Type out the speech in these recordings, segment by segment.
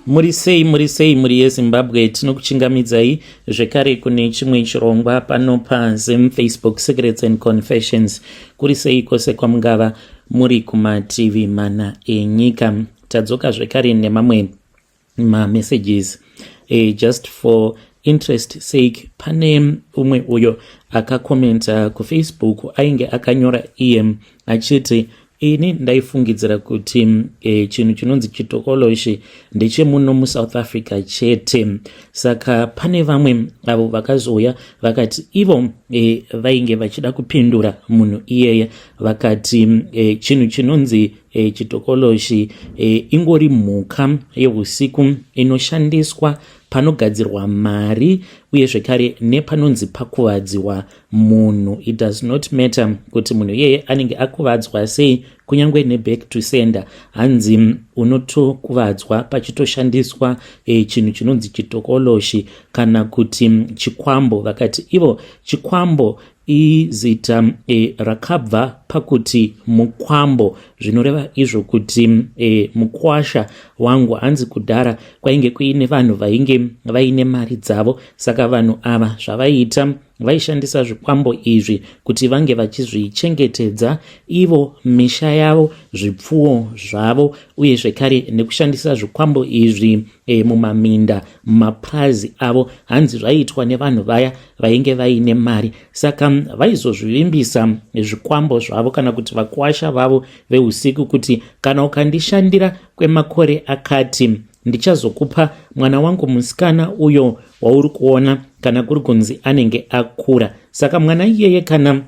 Muri sei, muri sei mhuri yeZimbabwe, tinokuchingamidzai zvekare kune chimwe chirongwa pano paZim Facebook Secrets and Confessions. Kuri sei kwose kwamungava muri kumativi mana enyika. Tadzoka zvekare nemamwe mamessages. Just for interest sake, pane umwe uyo akakomenta kuFacebook ainge akanyora iye achiti, "Ini ndaifungidzira kuti chinhu chinonzi chitokoloshi ndechemuno muSouth Africa chete." Saka pane vamwe avo vakazouya vakati ivo vainge vachida kupindura munhu iyeye, vakati chinhu chinonzi chitokoloshi ingori mhuka yeusiku inoshandiswa panogadzirwa mari uye zvekare nepanonzi pakuvadziwa munhu. It does not matter kuti munhu iyeye anenge akuvadzwa sei, kunyange neback to sender, hanzi unotokuvadzwa pachitoshandiswa chinhu chinonzi chitokoloshi kana kuti chikwambo. Vakati ivo chikwambo izita rakabva pakuti mukwambo, zvinoreva izvo kuti mukwasha wangu. Hanzi kudhara kwainge kuine vanhu vainge vaine mari dzavo, saka vanhu ava zvavaiita, vaishandisa zvikwambo izvi kuti vange vachizvichengetedza ivo, misha yavo, zvipfuwo zvavo, uye zvekare nekushandisa zvikwambo izvi mumaminda, mumapurazi avo. Hanzi zvaiitwa nevanhu vaya vainge vaine mari, saka vaizozvivimbisa zvikwambo zvavo kana kuti vakwasha vavo veusiku kuti, "Kana ukandishandira kwemakore akati, ndichazokupa mwana wangu musikana uyo wauri kuona kana kuri kunzi anenge akura." Saka mwana iyeye kana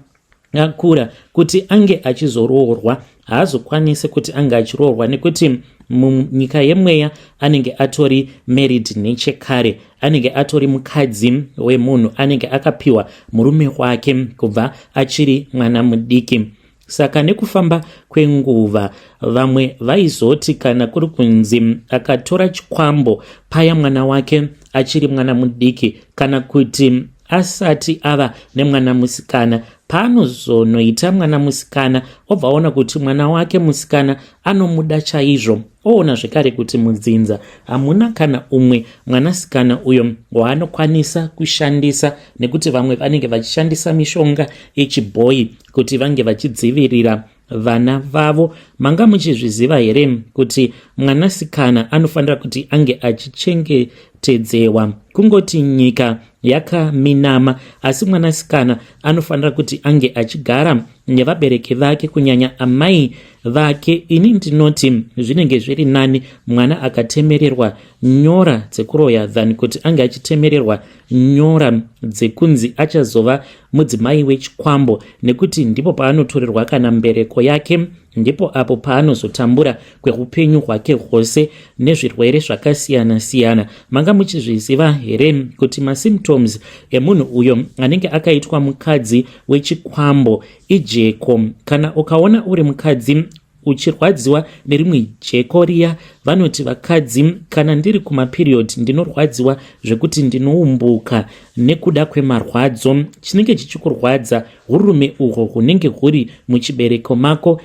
akura kuti ange achizoroorwa, haazokwanisi kuti ange achiroorwa nekuti munyika yemweya anenge atori married nechekare, anenge atori mukadzi wemunhu, anenge akapiwa murume wake kubva achiri mwana mudiki. Saka nekufamba kwenguva, vamwe vaizoti kana kuri kunzi akatora chikwambo paya mwana wake achiri mwana mudiki kana kuti asati ava nemwana musikana, paanozonoita mwana musikana, obva aona kuti mwana wake musikana anomuda chaizvo, oona zvekare kuti mudzinza hamuna kana umwe mwanasikana uyo waanokwanisa kushandisa, nekuti vamwe vanenge vachishandisa mishonga yechibhoyi kuti vange vachidzivirira vana vavo. Manga muchizviziva here kuti mwanasikana anofanira kuti ange achichengetedzewa? Kungoti nyika yakaminama, asi mwanasikana anofanira kuti ange achigara nevabereki vake, kunyanya amai vake. Ini ndinoti zvinenge zviri nani mwana akatemererwa nyora dzekuroya than kuti ange achitemererwa nyora dzekunzi achazova mudzimai wechikwambo, nekuti ndipo paanotorerwa kana mbereko yake, ndipo apo paanozotambura kweupenyu hwake hwose nezvirwere zvakasiyana-siyana. Manga muchizviziva here kuti masymptoms emunhu uyo anenge akaitwa mukadzi wechikwambo ijeko? Kana ukaona uri mukadzi uchirwadziwa nerimwe jeko riya, vanoti vakadzi, "Kana ndiri kumaperiod ndinorwadziwa zvekuti ndinoumbuka nekuda kwemarwadzo," chinenge chichikurwadza urume uhwo hunenge huri muchibereko mako,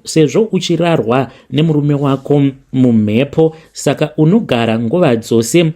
sezvo uchirarwa nemurume wako mumhepo. Saka unogara nguva dzose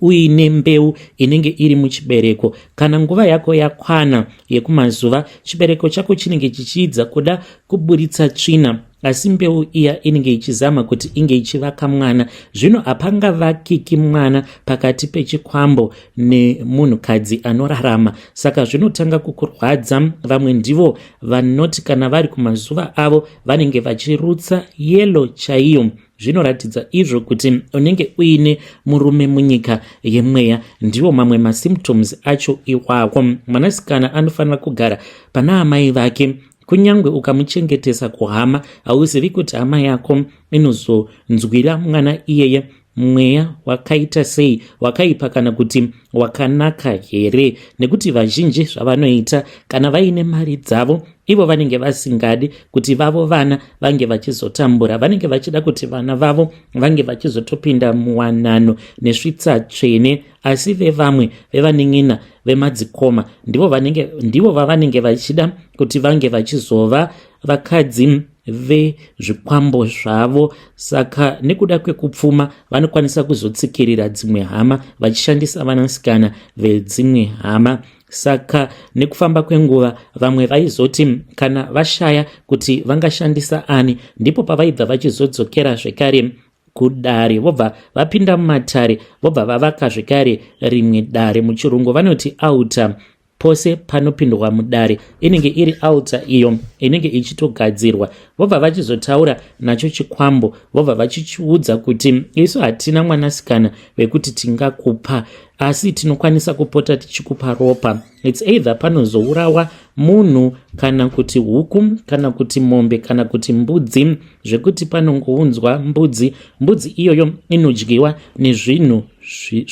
uine mbeu inenge iri muchibereko. Kana nguva yako yakwana yekumazuva, chibereko chako chinenge chichiidza kuda kuburitsa tsvina, asi mbeu iya inenge ichizama kuti inge ichivaka mwana. Zvino hapangavakiki mwana pakati pechikwambo nemunhukadzi anorarama, saka zvinotanga kukurwadza. Vamwe ndivo vanoti kana vari kumazuva avo vanenge vachirutsa yellow chaiyo. Zvinoratidza izvo kuti unenge uine murume munyika yemweya. Ndiwo mamwe masymptoms acho iwawo. Mwanasikana anofanira kugara pana amai vake. Kunyange ukamuchengetesa kuhama, hauzivi kuti hama yako inozonzwira mwana iyeye mweya wakaita sei, wakaipa kana kuti wakanaka here, nekuti vazhinji zvavanoita kana vaine mari dzavo, ivo vanenge vasingadi kuti vavo vana vange vachizotambura. Vanenge vachida kuti vana vavo vange vachizotopinda muwanano nesvitsa tsvene, asi vevamwe vevanin'ina, vemadzikoma, ndivo vavanenge vachida kuti vange vachizova vakadzi. vezvikwambo zvavo. Saka nekuda kwekupfuma vanokwanisa kuzotsikirira dzimwe hama vachishandisa vanasikana vedzimwe hama. Saka nekufamba kwenguva vamwe vaizoti kana vashaya kuti vangashandisa ani, ndipo pavaibva vachizodzokera zvekare kudare, vobva vapinda mumatare, vobva vavaka zvekare rimwe dare. Muchirungu vanoti altar. Pose panopindwa mudare inenge iri altar iyo inenge ichitogadzirwa, vobva vachizotaura nacho chikwambo, vobva vachichiudza kuti isu hatina mwanasikana wekuti tingakupa, asi tinokwanisa kupota tichikupa ropa. It's either panozourawa munhu kana kuti huku kana kuti mombe kana kuti mbudzi, zvekuti panongounzwa mbudzi, mbudzi iyoyo inodyiwa nezvinhu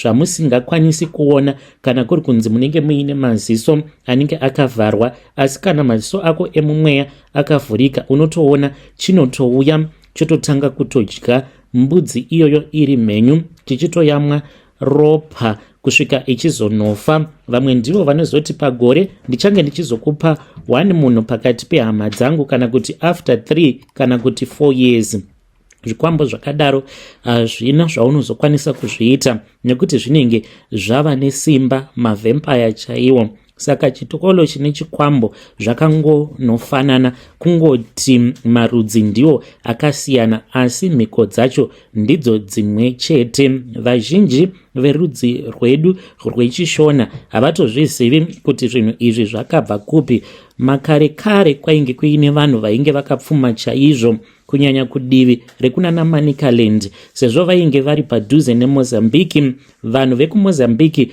zvamusingakwanisi kuona kana kuri kunzi munenge muine maziso anenge akavharwa. Asi kana maziso ako emumweya akavhurika, unotoona chinotouya chototanga kutodya mbudzi iyoyo iri mhenyu, chichitoyamwa ropa kusvika ichizonofa. Vamwe ndivo vanozoti pagore ndichange ndichizokupa one munhu pakati pehama dzangu, kana kuti after 3 kana kuti 4 years. Zvikwambo zvakadaro hazvina zvaunozokwanisa kuzviita nekuti zvinenge zvava nesimba, mavampire chaiwo. Saka chitokolo chine chikwambo zvakangonofanana, kungoti marudzi ndiwo akasiyana, asi mhiko dzacho ndidzo dzimwe chete. Vazhinji verudzi rwedu rwechiShona havatozvizivi kuti zvinhu izvi zvakabva kupi. Makare kare kwainge kuine vanhu vainge vakapfuma chaizvo, kunyanya kudivi rekunana Manicaland, sezvo vainge vari padhuze neMozambique. Vanhu vekuMozambique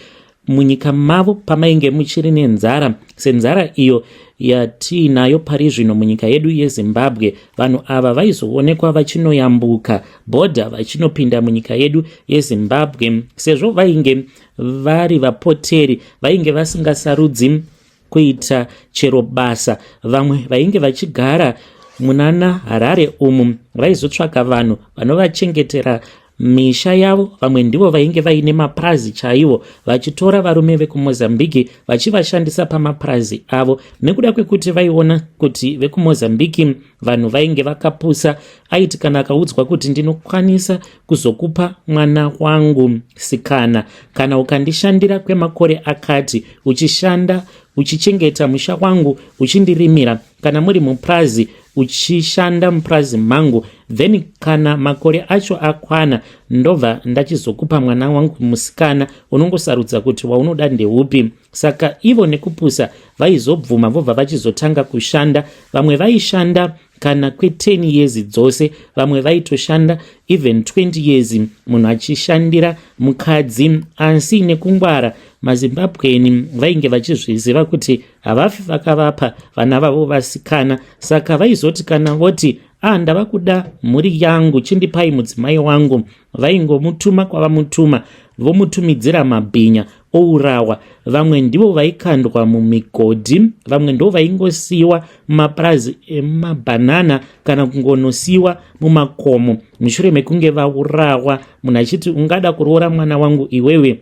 munyika mavo pamainge muchiri nenzara, senzara iyo yatiinayo pari zvino munyika yedu yeZimbabwe, vanhu ava vaizoonekwa vachinoyambuka bhodha vachinopinda munyika yedu yeZimbabwe. Sezvo vainge vari vapoteri, vainge vasingasarudzi kuita chero basa. Vamwe vainge vachigara munana Harare umu vaizotsvaka vanhu vanovachengetera misha yavo. Vamwe ndivo vainge vaine mapurazi chaiwo, vachitora varume vekuMozambique vachivashandisa pamapurazi avo, nekuda kwekuti vaiona kuti vekuMozambique vanhu vainge vakapusa. Aiti kana akaudzwa kuti ndinokwanisa kuzokupa mwana wangu sikana kana ukandishandira kwemakore akati, uchishanda uchichengeta musha wangu, uchindirimira, kana muri mupurazi uchishanda mupurazi mangu, then kana makore acho akwana ndobva ndachizokupa mwana wangu musikana, unongosarudza kuti waunoda ndeupi. Saka ivo nekupusa vaizobvuma, vobva vachizotanga kushanda. Vamwe vaishanda kana kwe10 years dzose, vamwe vaitoshanda even 20 years munhu achishandira mukadzi. Asi nekungwara, maZimbabweni vainge vachizviziva kuti havafi vakavapa vana vavo vasikana. Saka vaizoti kana voti, "A, ndava kuda mhuri yangu, chindipai mudzimai wangu," vaingomutuma kwavamutuma, vomutumidzira mabhinya, ourawa. Vamwe ndivo vaikandwa mumigodhi, vamwe ndo vaingosiyiwa mumapurazi emabhanana kana kungonosiyiwa mumakomo mushure mekunge vaurawa, munhu achiti, "Ungada kuroora mwana wangu iwewe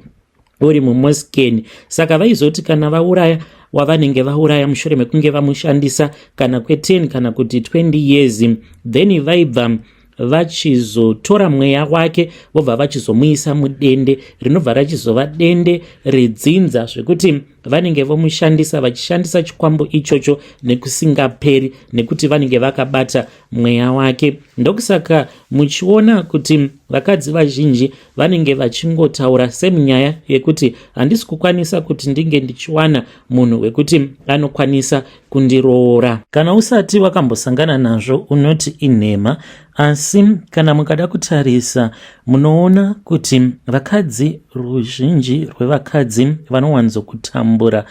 uri mumoskeni?" Saka vaizoti kana vauraya wavanenge vauraya mushure mekunge vamushandisa kana kwe10 kana kuti 20 years, then vaibva vachizotora mweya wake, vobva vachizomuisa mudende rinobva rachizova dende redzinza, zvekuti vanenge vomushandisa vachishandisa chikwambo ichocho nekusingaperi, nekuti vanenge vakabata mweya wake. Ndokusaka muchiona kuti vakadzi vazhinji vanenge vachingotaura semunyaya yekuti handisi kukwanisa kuti ndinge ndichiwana munhu wekuti anokwanisa kundiroora. Kana usati wakambosangana nazvo unoti inhema, asi kana mukada kutarisa munoona kuti vakadzi, ruzhinji rwevakadzi vanowanzokutambura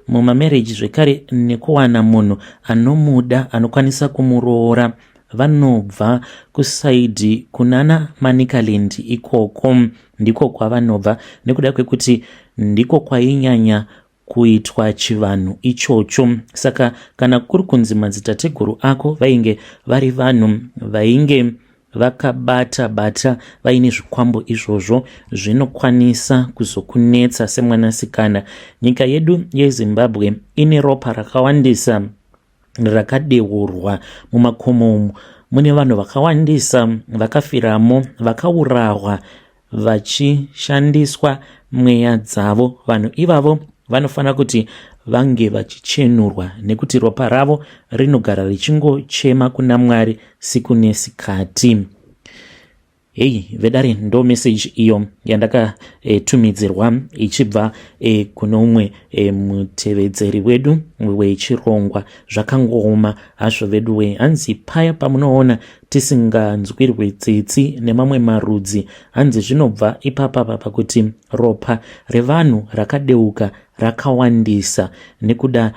mumamarriage zvekare nekuwana munhu anomuda anokwanisa kumuroora, vanobva kuside kunana Manicaland ikoko. Ndiko kwavanobva nekuda kwekuti ndiko kwainyanya kuitwa chivanhu ichocho. Saka kana kuri kunzi madzitateguru ako vainge vari vanhu vainge vakabata bata vaine zvikwambo izvozvo, zvinokwanisa kuzokunetsa semwanasikana. Nyika yedu yeZimbabwe ine ropa rakawandisa. rakadeurwa mumakomo umu. Mune vanhu vakawandisa vakafiramo, vakaurawa vachishandiswa mweya dzavo. Vanhu ivavo vanofanira kuti vange vachichenurwa nekuti ropa ravo rinogara richingochema kuna Mwari siku nesikati. Hei vedare, ndo message iyo yandakatumidzirwa ichibva kune umwe mutevedzeri wedu wechirongwa. Zvakangooma hazvo vedu we. Hanzi paya pamunoona tisinganzwirwe tsitsi nemamwe marudzi, hanzi zvinobva ipapapa pakuti ropa revanhu rakadeuka rakawandisa nekuda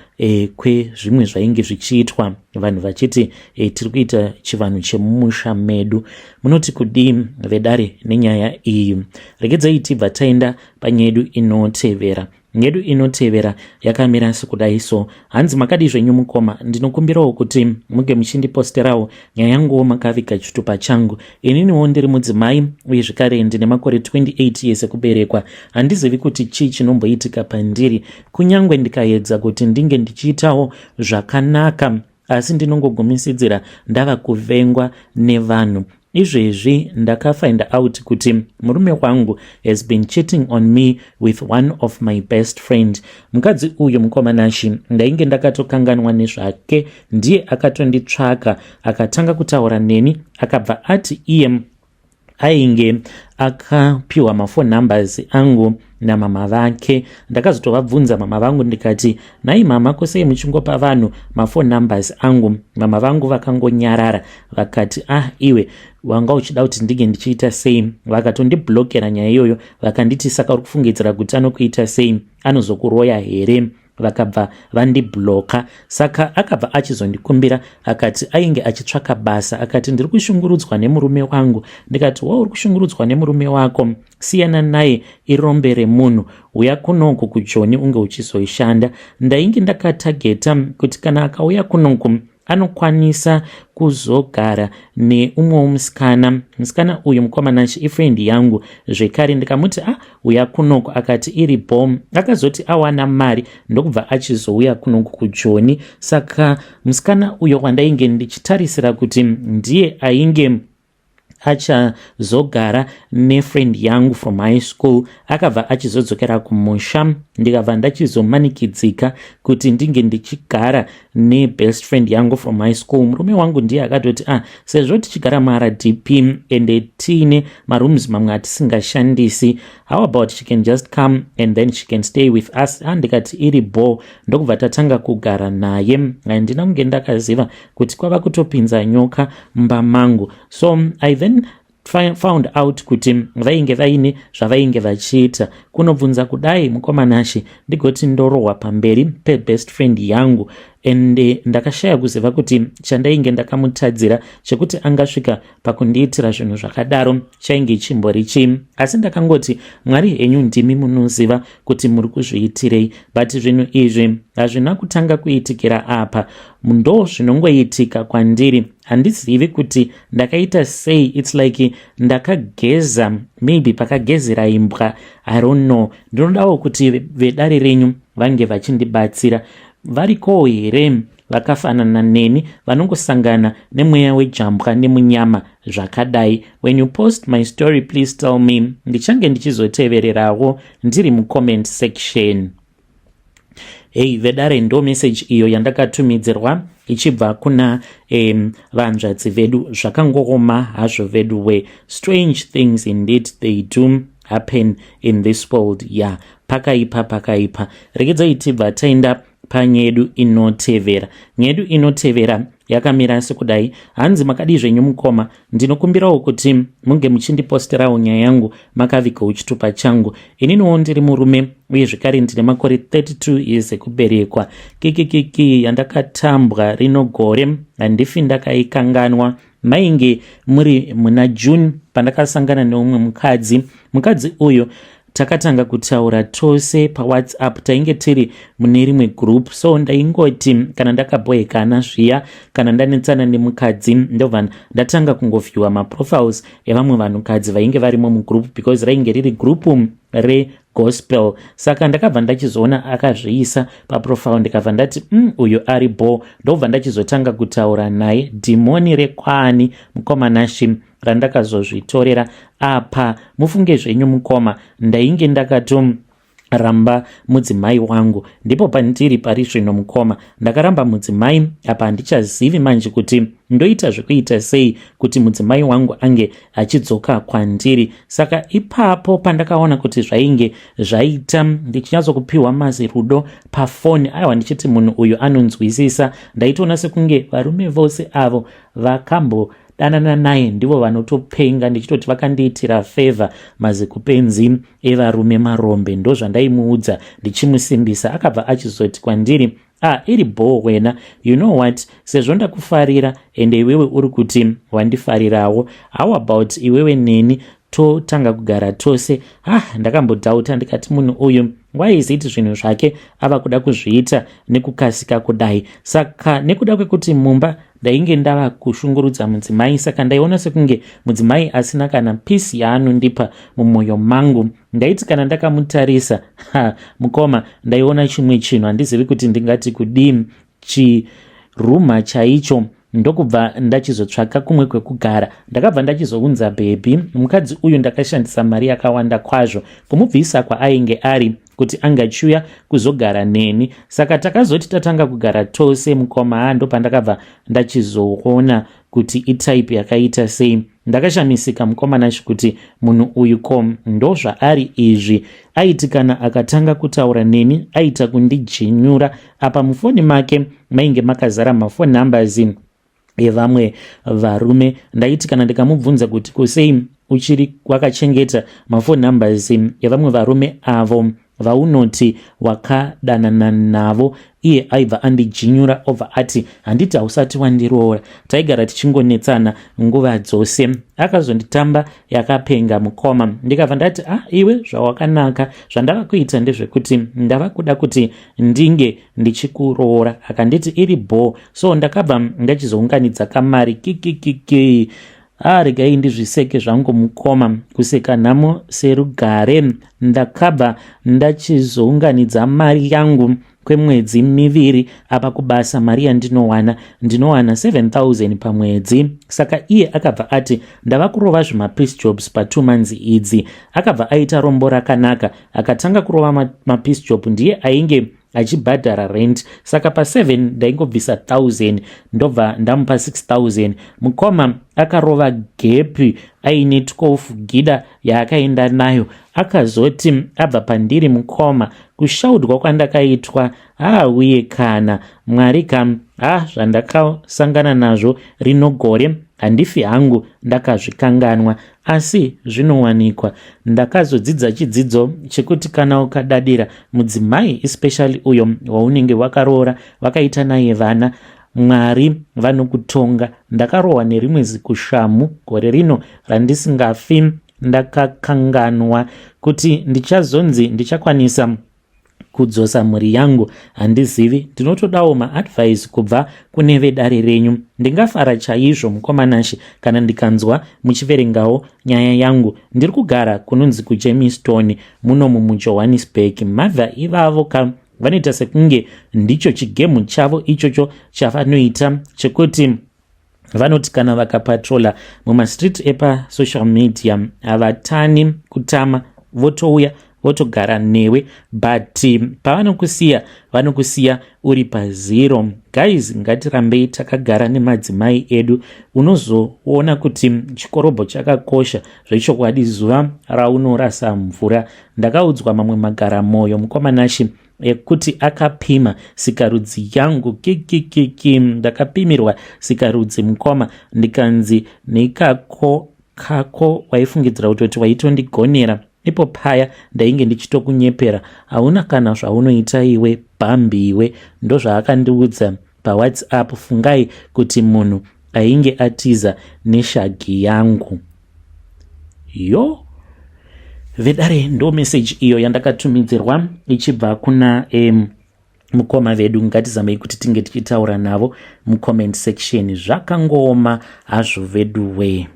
kwezvimwe zvainge zvichiitwa, vanhu vachiti tiri kuita chivanhu chemumusha medu. Munoti kudii vedare nenyaya iyi? Regedzai tibva taenda panyaya yedu inotevera. Yedu inotevera yakamira sekudai so. Hanzi, "Makadi zvenyu mukoma? Ndinokumbirawo kuti muge muchindiposterawo nyaya yanguwo makaviga chitupa changu. Ininiwo ndiri mudzimai uye zvekare ndine makore 28 years ekuberekwa. Handizivi kuti chii chinomboitika pandiri. Kunyange ndikaedza kuti ndinge ndichiitawo zvakanaka, asi ndinongogumisidzira ndava kuvengwa nevanhu. Izvezvi ndakafind out kuti murume wangu has been cheating on me with one of my best friend. Mukadzi uyu, mukoma Nashi, ndainge ndakatokanganwa nezvake. Ndiye akatonditsvaka, akatanga kutaura neni, akabva ati iye ainge akapiwa maphone numbers angu namama vake. Ndakazotovabvunza mama vangu ndikati, 'Nhai mama, kosei muchingopa vanhu maphone numbers angu?' Mama vangu vakangonyarara, vakati, 'Ah, iwe wanga uchida kuti ndinge ndichiita sei?' Vakatondiblockera nyaya iyoyo, vakanditi, 'Saka uri kufungidzira kuti anokuita sei? Anozokuroya here?' Vakabva vandiblocka. Saka akabva achizondikumbira, akati ainge achitsvaka basa, akati, 'Ndiri kushungurudzwa nemurume wangu.' Ndikati, 'Wa, uri kushungurudzwa nemurume wako? Siyana naye, irombe remunhu. Uya kunoku kuJoni unge uchizoishanda.' Ndainge ndakatargeta kuti kana akauya kunoku anokwanisa kuzogara neumwewo musikana. Musikana uyu, mukoma Nashi, ifriend yangu zvekare. Ndikamuti, 'Ah, uya kunoku.' Akati iri bom. Akazoti awana mari ndokubva achizouya kunoku kuJoni. Saka musikana uyo wandainge ndichitarisira kuti ndiye ainge achazogara nefriend yangu from high school akabva achizodzokera kumusha, ndikabva ndachizomanikidzika kuti ndinge ndichigara nebest friend yangu from high school. Murume wangu ndiye akatoti, 'Ah, sezvo tichigara muRDP ende tiine marooms mamwe atisingashandisi, how about she can just come and then she can stay with us?' Ah, ndikati iri bo, ndokubva tatanga kugara naye. Handina kunge ndakaziva kuti kwava kutopinza nyoka mumba mangu. So I then found out kuti vainge vaine zvavainge vachiita. Kunobvunza kudai, mukoma Nashi, ndigoti ndorohwa pamberi pebest friend yangu. Ende ndakashaya kuziva kuti chandainge ndakamutadzira chekuti angasvika pakundiitira zvinhu zvakadaro chainge chimbori chii. Asi ndakangoti, 'Mwari henyu ndimi munoziva kuti muri kuzviitirei.' But zvinhu izvi hazvina kutanga kuitikira apa, ndo zvinongoitika kwandiri. Handizivi kuti ndakaita sei. It's like ndakageza, maybe pakagezera imbwa, I don't know. Ndinodawo kuti vedare renyu vange vachindibatsira. Varikowo here vakafanana neni vanongosangana nemweya wejambwa nemunyama zvakadai? When you post my story, please tell me. Ndichange ndichizotevererawo ndiri mucomment section." Hei vedare, ndo message iyo yandakatumidzirwa ichibva kuna vanzvadzi vedu. Zvakangooma hazvo vedu we. Strange things indeed, they do happen in this world. Ya, yeah, pakaipa, pakaipa. Regedzai tibva taenda panyedu inotevera. Nyedu inotevera yakamira sekudai. Hanzi, "Makadii zvenyu mukoma? Ndinokumbirawo kuti munge muchindiposterawo nyaya yangu makavigawo chitupa changu. Ininiwo ndiri murume uye zvekare ndine makore 32 years ekuberekwa. Kikikiki yandakatambwa rino gore handifi ndakaikanganwa. Mainge muri muna June pandakasangana neumwe mukadzi. Mukadzi uyu takatanga kutaura tose paWhatsApp. Tainge tiri mune rimwe group, so ndaingoti kana ndakabhoekana zviya, kana ndanetsana nemukadzi, ndobva ndatanga kungoviewa maprofiles evamwe vanhukadzi vainge varimo mugroup, because rainge riri group. Regospel. Saka ndakabva ndachizoona akazviisa paprofile, ndikabva ndati, uyu ari bo." Ndobva ndachizotanga kutaura naye. Dhimoni rekwani, mukoma Nashi, randakazozvitorera apa. Mufunge zvenyu, mukoma, ndainge ndakato ramba mudzimai wangu. Ndipo pandiri pari zvino, mukoma. Ndakaramba mudzimai apa, handichazivi manje kuti ndoita zvekuita sei kuti mudzimai wangu ange achidzoka kwandiri. Saka ipapo pandakaona kuti zvainge zvaita, ndichinyatsokupiwa mazirudo pafoni, aiwa, ndichiti munhu uyu anonzwisisa. Ndaitoona sekunge varume vose avo vakambo danana naye ndivo vanotopenga, ndichitoti vakandiitira favour. Mazikupenzi evarume marombe, ndo zvandaimuudza ndichimusimbisa. Akabva achizoti kwandiri, "Ah, iri bho wena. You know what? Sezvo ndakufarira, ende iwewe uri kuti wandifarirawo, how about iwewe neni totanga kugara tose?" Ah, ndakambodhauta, ndikati, "Munhu uyu waiziti zvinhu zvake ava kuda kuzviita nekukasika kudai?" Saka nekuda kwekuti mumba ndainge ndava kushungurudza mudzimai, saka ndaiona sekunge mudzimai asina kana peace yaanondipa mumwoyo mangu. Ndaiti kana ndakamutarisa, ha, mukoma, ndaiona chimwe chinhu, handizivi kuti ndingati kudii, chiruma chaicho. Ndokubva ndachizotsvaka kumwe kwekugara. Ndakabva ndachizounza bhebhi. Mukadzi uyu ndakashandisa mari yakawanda kwazvo kumubvisa kwaainge ari kuti angachiuya kuzogara neni. Saka takazoti tatanga kugara tose, mukoma, ndopandakabva ndachizoona kuti itype yakaita sei. Ndakashamisika, mukoma Nashi, kuti munhu uyu ko ndo zvaari izvi? Aiti kana akatanga kutaura neni, aita kundijinyura. Apa mufoni make mainge makazara mafone numbers evamwe varume. Ndaiti kana ndikamubvunza kuti, "Kusei uchiri wakachengeta mafone numbers evamwe varume avo vaunoti wakadanana navo?" iye aibva andijinyura, obva ati, "Handiti hausati wandiroora?" Taigara tichingonetsana nguva dzose. Akazonditamba yakapenga, mukoma. Ndikabva ndati, "Ah, iwe zvawakanaka, zvandava kuita ndezvekuti ndava kuda kuti ndinge ndichikuroora." Akanditi, "Iri bho." So ndakabva ndachizounganidza kamari kikikiki. Ah, regai ndizviseke zvangu, mukoma, kuseka nhamo serugare. Ndakabva ndachizounganidza mari yangu kwemwedzi 2. Apa kubasa mari yandinowana, ndinowana 7000 pamwedzi. Saka iye akabva ati, "Ndava kurova zvimapiece jobs pa2 months idzi." Akabva aita rombo rakanaka, akatanga kurova mapiece job, ndiye ainge achibhadhara rent. Saka pa7 ndaingobvisa 1000, ndobva ndamupa 6000. Mukoma, akarova gap aine 12 gida yaakaenda nayo. Akazoti abva pandiri, mukoma, kushaudwa kwandakaitwa, hauye kana Mwari kam. Ha, zvandakasangana nazvo rino gore handifi hangu ndakazvikanganwa, asi zvinowanikwa. Ndakazodzidza chidzidzo chekuti kana ukadadira mudzimai, especially uyo waunenge wakaroora, wakaita naye vana, Mwari vanokutonga. Ndakarohwa nerimwe zikushamu gore rino randisingafi ndakakanganwa. Kuti ndichazonzi ndichakwanisa kudzosa mhuri yangu, handizivi. Ndinotodawo maadvice kubva kune vedare renyu. Ndingafara chaizvo, mukoma Nashi, kana ndikanzwa muchiverengawo nyaya yangu. Ndiri kugara kunonzi kuGermiston, munomu muJohannesburg. Mother ivavo ka, vanoita sekunge ndicho chigame chavo ichocho chavanoita, chekuti vanoti kana vakapatrola mumastreet epasocial media, havatani kutama, votouya votogara newe, but pavanokusiya, vanokusiya uri pazero. Guys, ngatirambei takagara nemadzimai edu. Unozoona kuti chikorobho chakakosha zvechokwadi zuva raunorasa mvura. Ndakaudzwa mamwe magara mwoyo, mukoma Nashi, ekuti akapima sikarudzi yangu. Kikikiki, ndakapimirwa sikarudzi, mukoma, ndikanzi, "Nekako kako waifungidzira kutoti waitondigonera, ipo paya ndainge ndichitokunyepera. Hauna kana zvaunoita iwe, bhambiwe." Ndozvaakandiudza paWhatsApp. Fungai kuti munhu ainge atiza neshagi yangu. Yo, vedare, ndo meseji iyo yandakatumidzirwa ichibva kuna mukoma vedu. Ngatizamei kuti tinge tichitaura navo mucomment section. Zvakangooma hazvo, vedu we.